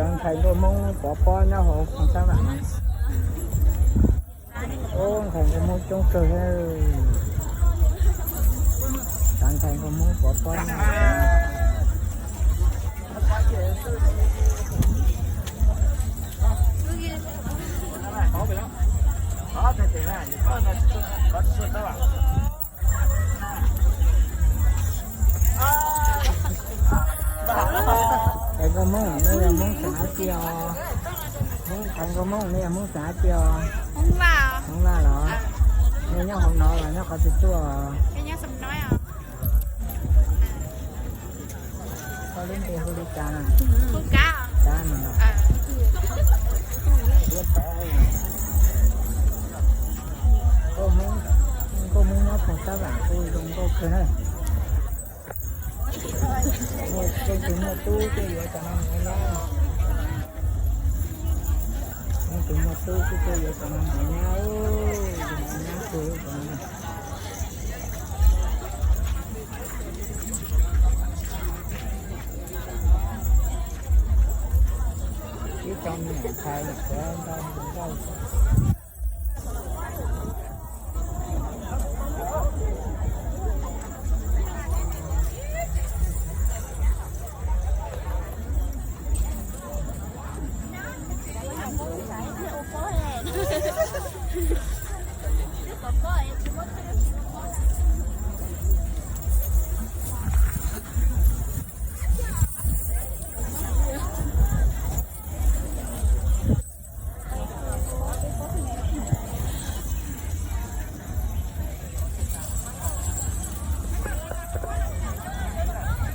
Cov ntxhais nkauj Hmoob pov pob nyob hauv Phoos Xab Vam no. Ub, ntxhais nkauj Hmoob coob kawg. Cov ntxhais nkauj Hmoob pov pob nyob hauv. Ntxhais nkauj Hmoob, nej yog Hmoob xeem dab tsi os? Hmoob, ntxhais nkauj Hmoob, nej yog Hmoob xeem dab tsi os? Hmoob Vaj los? Nej nyob hauv no los nyob qhov twg tuaj? Koj lub npe hu li cas na? Kab no los? Nkauj Hmoob, nkauj Hmoob nyob Phoos Xab Vam kuj zoo nkauj kawg na. Leej twg muaj tub kuj yuav cov no mus ua nyab. Leej twg muaj tub kuj tuaj yuav cov no mus ua nyab, ua nyab kawg cov no. Ib co me nyuam ntxhais nyuam qhuav nto mus nkauj.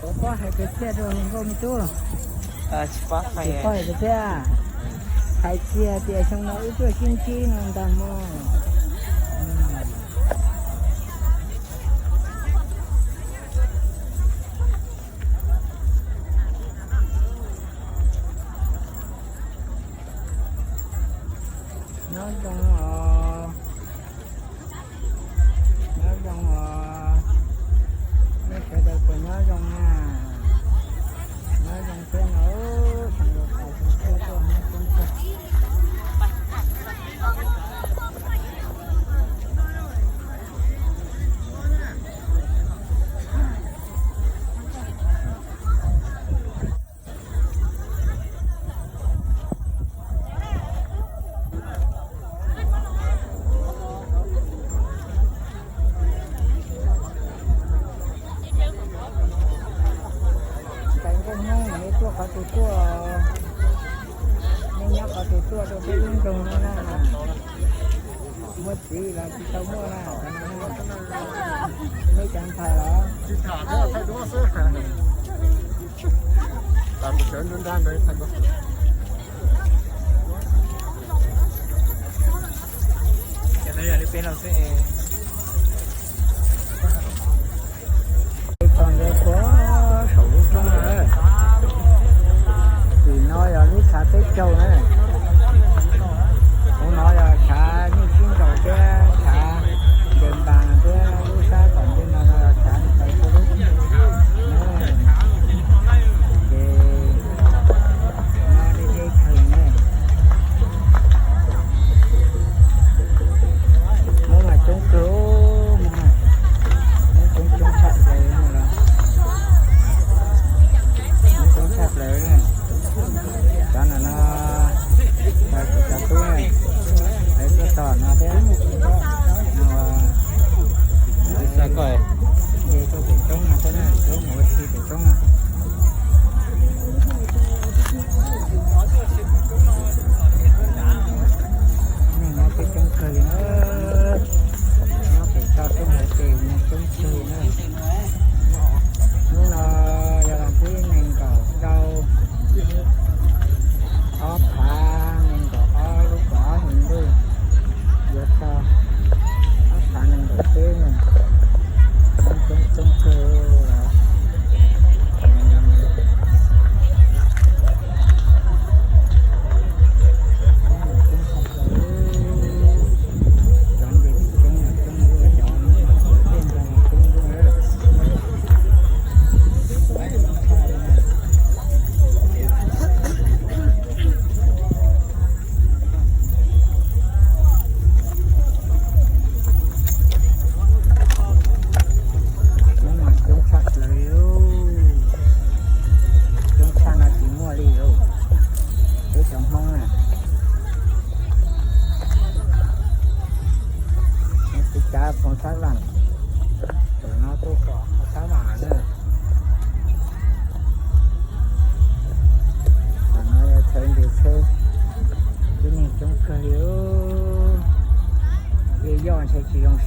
Puas paub hais kwv txhiaj rau hluas nkauj me tub? Tsis paub hais kwv txhiaj. Hais txiag tias xyoo no wb tuaj sib ntsib no ntag mog. Nyob zoo os, nyob zoo os, nej sawv daws puas nyob zoo na? Nyob zoo thiab no, xeem Lauj Kais xeem Txhiaj tuaj nyob coob kawg. Ntxhais nkauj Hmoob, nej tuaj qhov twg tuaj? Nej nyob qhov twg tuaj rau peb lub nroog no na? Muaj txiv los tsis tau muaj na? Nej cov ntxhais los? Ces no yog li peb no xwb es. Peb tau ntawd puag saum lub roob na. Tim no yog lub tshav teb caug na. Hauv no yog tshav Nyuj Sib Nraus thiab tshav Ncaws Npas thiab lub sab tom ntej no yog tshav Ntais Kua Lub. Ces no deb deb kawg ne. Hmoob mas coob kawg.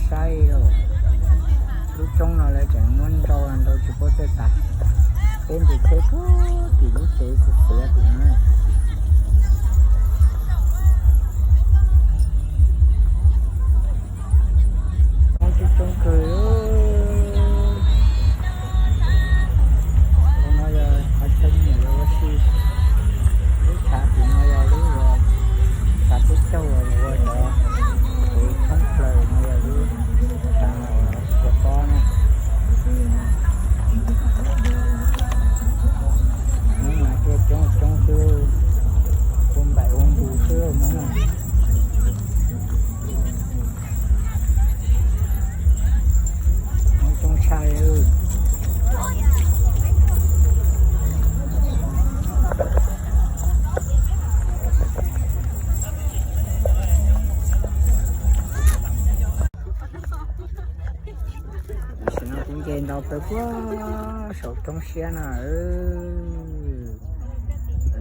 Saib lauj, lub roob no lawv tseem muab nrau nrau tsis paub txawj tas. Peb ntus tsheb puag tim lub tsev xiav xiav tim no. Muaj coob coob kawg. Tus no yog qhov chaw nyiam los ua si. Lub tshav tim no yog lub uas tshav teb chaws uas ua cov kev thoob plaws no yog lub tshav uas ua pob ne. Hmoob mas tuaj coob coob xwb, ua npaim ua npus xwb Hmoob na. Hmoob coob tshaj li. Tam sim no kuv nce ntau pawg puag saum roob siab no.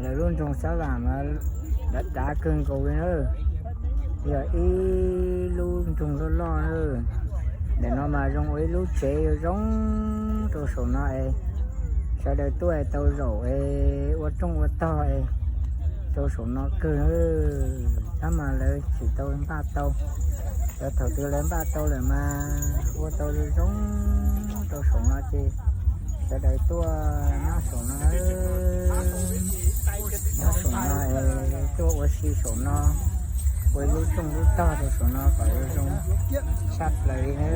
Lawv lub nroog Xab Vam mas dav dav kawg nkaus li na. Yog ib lub nroog loj loj na. Ntawm no mas zoo ua ib lub tsev zoo rau saum no es sawv daws tuaj es tau zaum es ua rooj ua tog es rau saum no kawg. Tab mas lawv tsis tau npaj tau, cov thaum twg lawv npaj tau lawm mas ua tau zoo zoo rau saum no ces sawv daws tuaj nyob saum no, nyob saum no es tuaj ua si saum no, ua lub rooj lub tog rau saum no kom zoo tshaj plaws li na.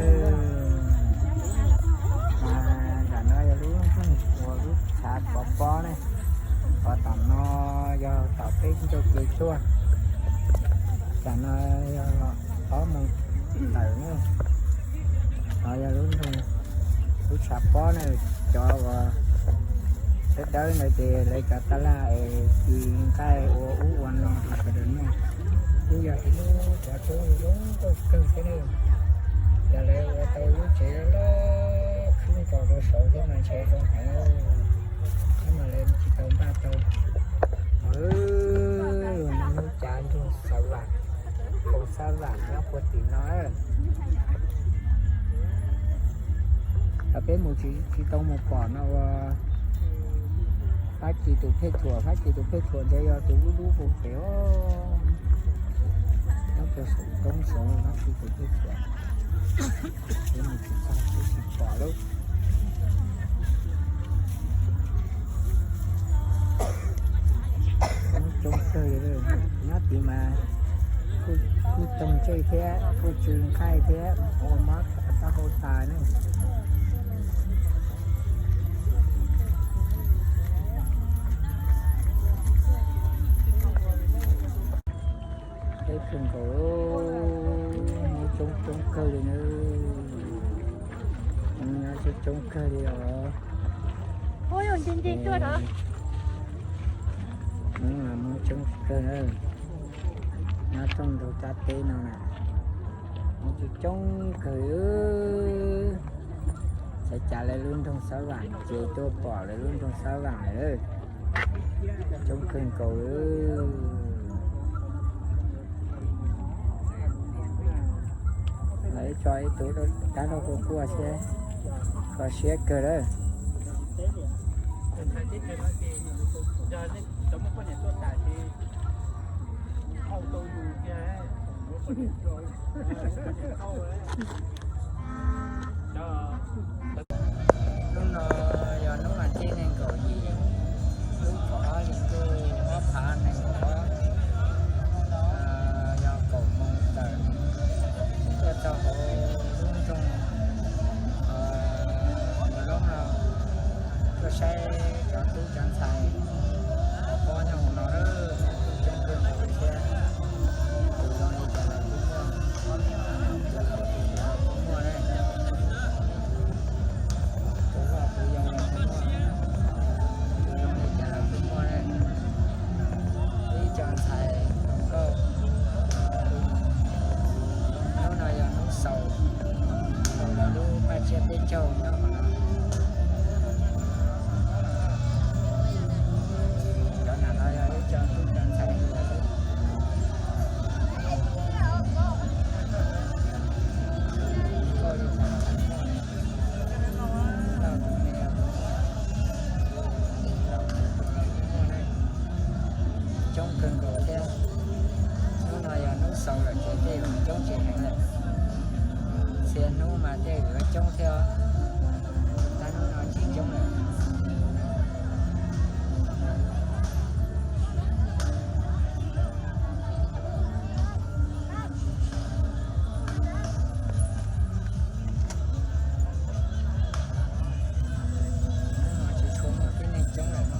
Mas nram no yog lub nroog uas lub tshav pov pob ne, qhov tom no yog tom peb ncauj ke tuaj, tam no yog ob moos tawm ne. Qhov yog lub nroog, lub tshav pob na, cov uas dawb dawb ntawd ces lawv cov tab laj es ci nqaij ua ub ua no rau sawv daws noj. Twb yog ib lub cov tub zoo nkauj kawg thiab ne. Yog lawv ua tau lub tsev loj khwb nkaus rau saud thiab mas ntshe zoo heev. Tab mas lawv tsis tau npaj tau. Lub cav nroog Xav Vam, Xav Vam nyob puag tim no. Peb mus tsis tau mus pom no ua Fab Kis tus phej thuam, Fab Kis tus phej thuam ntshe yog tus lub lub puag pem os. Nyob puag saum roob saud Fab Kis tus phej thuam. Peb mus tsis tau, peb tsis pom lawm. Coob kawg li, nyob tid mas kuj toog ntsej thiab kuj tsw nqaij thiab ua mob taub hau tas ne. Teb kawg nkaus, coob coob kawg li na. Coob coob kawg li os. Coob kawg na. Nyob rooj nrug caj teb no na, coob coob kawg. Xav cas lawv lub nroog Xab Vam ces tuaj pom lawv lub nroog Xab Vam lawm. Coob kawg nkaus. Lawv tso ib tug rab rau kua kua thiab, kho siab kawg lawm. Hnub no yog hnub vas thib nees nkaum yim, lub kaum ob hlis ntuj ob phav nees nkaum ob, yog kaum moos tawm, tuaj txog hauv lub nroog Mus Loob no, tuaj saib cov tub cov ntxhais pov pob nyob hauv no, coob kawg nkaus thiab. Tus zoo li cas los kuj muaj, tus loj tus yau los kuj muaj, tus loj tus yau los kuj muaj, tus zoo li cas los kuj muaj. Ib co ntxhais hluas nkauj, hnub no yog hnub xaus, xaus lawv lub paj tsiab peb caug nyob hauv no. Cov nam no yog ib co tub cov ntxhais hluas xwb. coob thiab. Tab hnub no tsis coob lawm. Hnub no tsis tshua muaj tib neeg coob lawm no.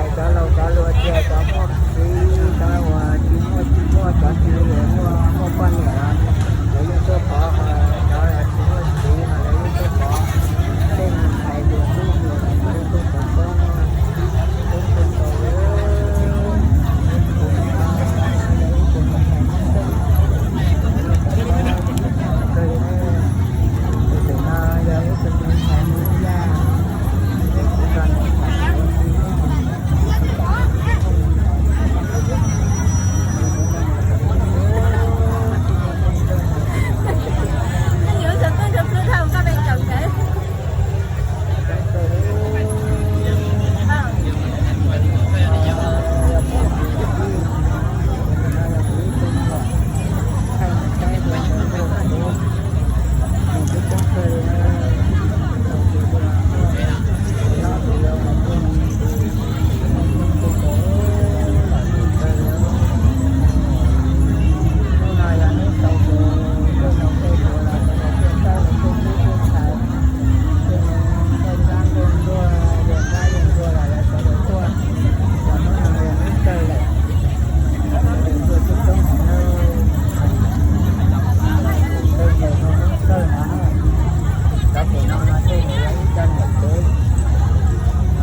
Cov laus cov hluas, cov muaj txiv, cov uas tsis muaj txiv, muaj cov tsis muaj poj niam, lawv yeej tuaj pov. Cov tsis muaj txiv mas lawv yeej tuaj pov. Tej me ntxhais hluas tub hluas los lawv yeej tuaj pov pob. Peb tuaj tau lawm. Tus no yog ib tug me ntxhais Hmoob Yaj. Cov pem no no tej yog ib co niam tsev,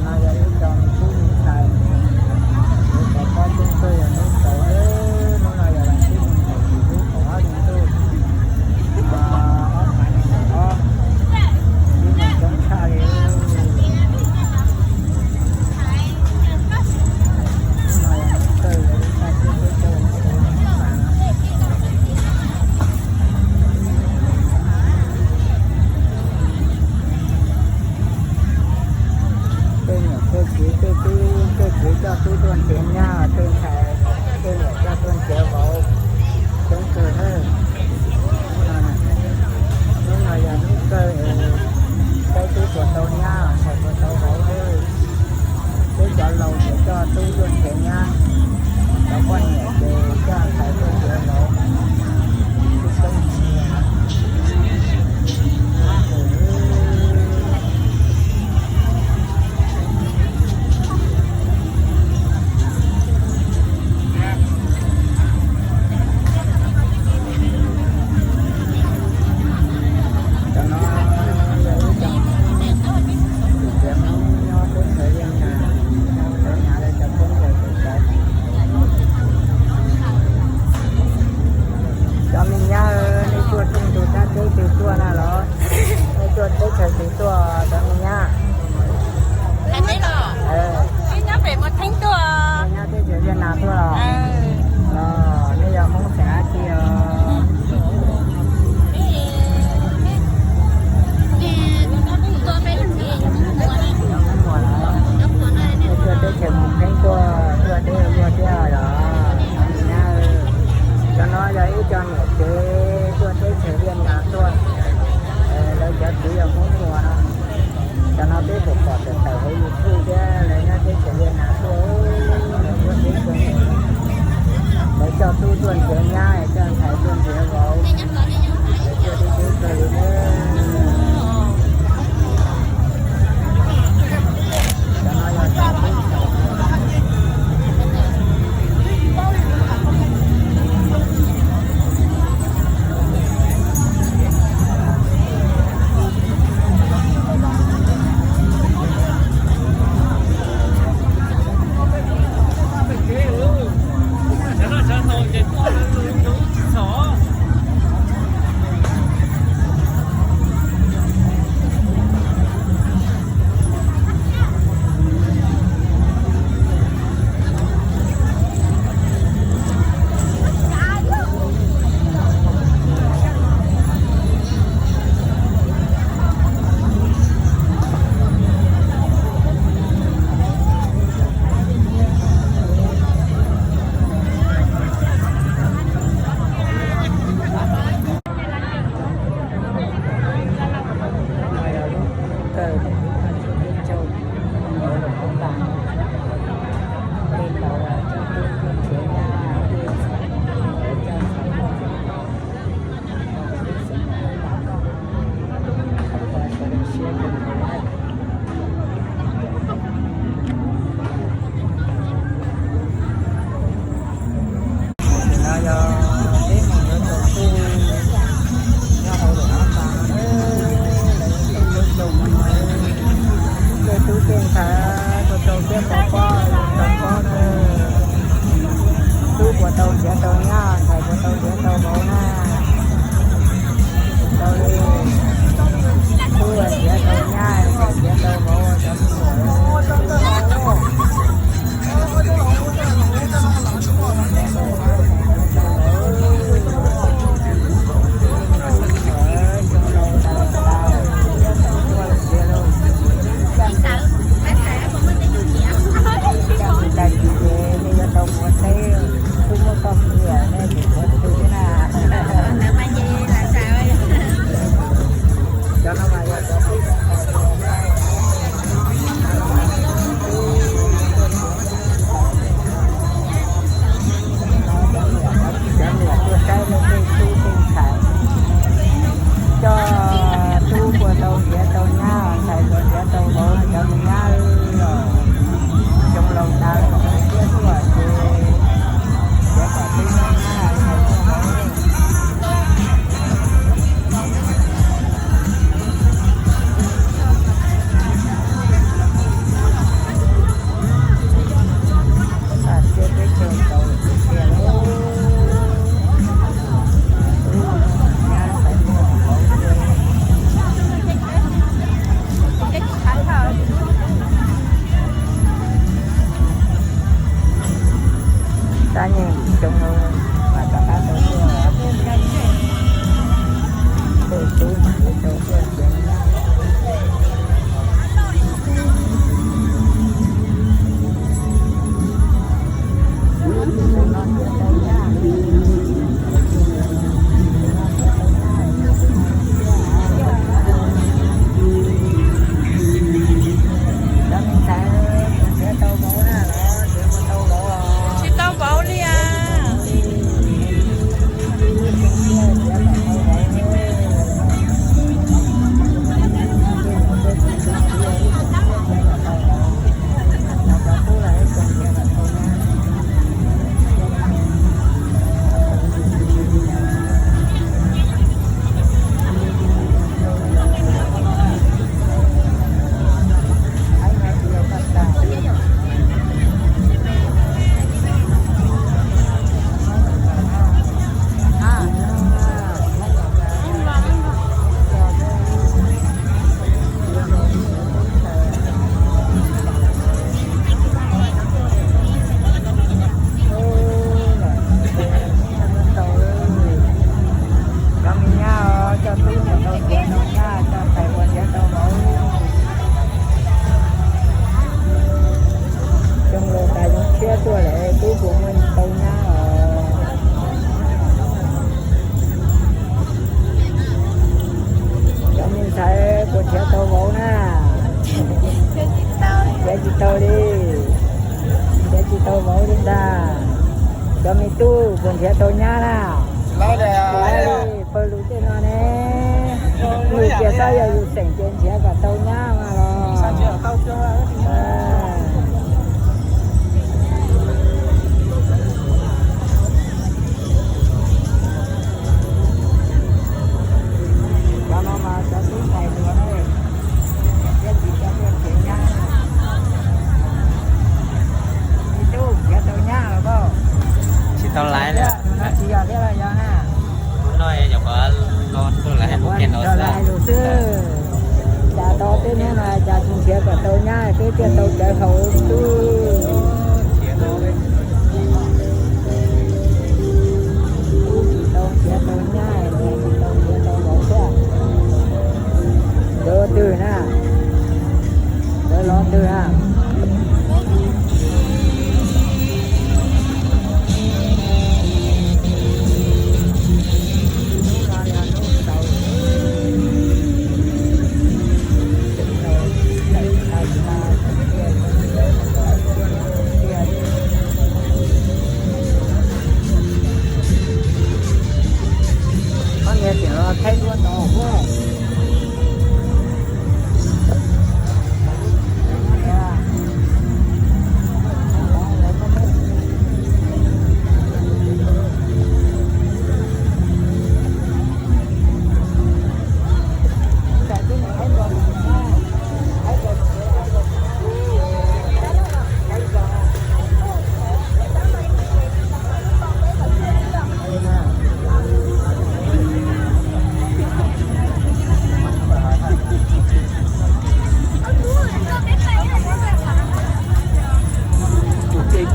no yog ib co me tub me ntxhais, lawv cov pob coob kawg yog hnub tsaus, hnub no yog vas thib nees nkaum yim lub kaum ob hli ntuj, ob phav nees nkaum ob, ib nus coob tshaj li. Hnub no yog hnub kawg, lawv lub txaj thiab teb chaws Tej niam tej txiv tej tub tej txiv coj tub tuaj nrhiav nyab, tej ntxhais tej niam coj tuaj nrhiav vauv, coob kawg thiab. Hnub no yog hnub kawg, peb twb tsuas tau nyab, ntxhais tsuas tau vauv xwb. Peb cov laus ces coj tub tuaj nrhiav nyab, cov poj niam ces coj ntxhais tuaj nrhiav vauv. Cov no yog ib co txiv tsev Hmoob nyob teb chaws Liaj Nas, nyob Thaib Nab lawv cov koob ncaws txawv txawv. Tab nyeej xyoo no mas rov qab tau tuaj, tej tub mas yuav tau tuaj txiav nyab. Tsis tau vauv li as. Cov me nyab os, coj tub mus tau nrhiav tau nyab, coj tais mus nrhiav tau vauv. Xyoo laus tas zoo siab tuaj lawm, tub puas muaj tau nyab os. Cov me ntxhais puas nrhiav tau vauv na? Nrhiav tsis tau li, nrhiav tsis tau vauv li ntag. Cov me tub puas nrhiav tau nyab na? Tsis laib li, pawg lug tej no ne, lug kiag xwb, yog yus xeem ces nrhiav kom tau nyab mas los. Cov no mas cov tub ntxhais hluas na, thiab tsis cov tuaj nrhiav nyab. Me tub nrhiav tau nyab los pauj? Tsis tau laiv li. Tus no tsis yog thiab los yog na? Tus no nyuam qhuav los txog lawv hais lus kiag no xwb. Cas tau peb hnub no cas tsis nrhiav kom tau nyab, peb thiaj tau cawv haus tub. Tub tsis tau nrhiav tau nyab, tsis tau nrhiav tau vauv thiab. Nkawd twg na? Nkawd los twg na? Koj niag tseem los thaij duab tod.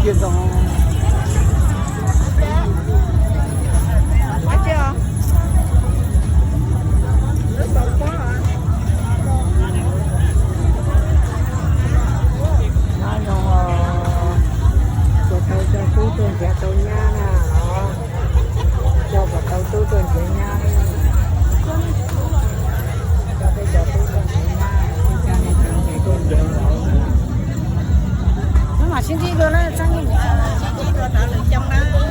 Nyob zoo, ces tau coj tub tuaj nrhiav tau nyab na los, coj kom tau tub tuaj nrhiav nyab. Coj peb cov tub tuaj nrhiav nyab, peb coj nej cov ntxhais tuaj nrhiav vauv. Hnub mam sib ntsib dua na, txheeb sib ntsib dua rau lwm xyoo na.